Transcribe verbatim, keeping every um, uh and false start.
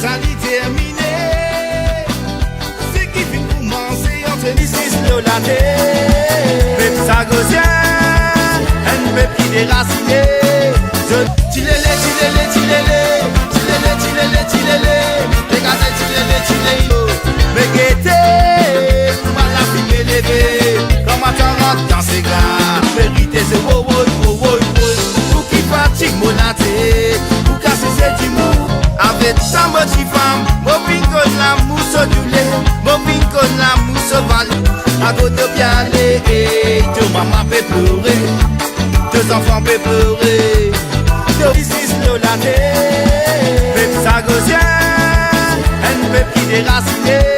Sa li termine. Seki finn koumanse ant nou zis lor later. Pep Sagozien, enn pep ki derasine. Zot tilele, tilele, tilele, tilele, tilele, tilele. Degaz, tilele, tilele. Me gete, kouma lafime leve. Kouma tann dan sega, verite se wo, wo, wo, wo, wo. Pou ki fatig mo latet, pou kas se dimoun. Avek sa mo ti fam, mo finn konn lamour so doule, mo finn konn lamour so valè. Akote to pe ale, ey, to mama pe plore, to zanfan pe plore, to zis lor later. Pep Sagozien, enn pep ki derasine.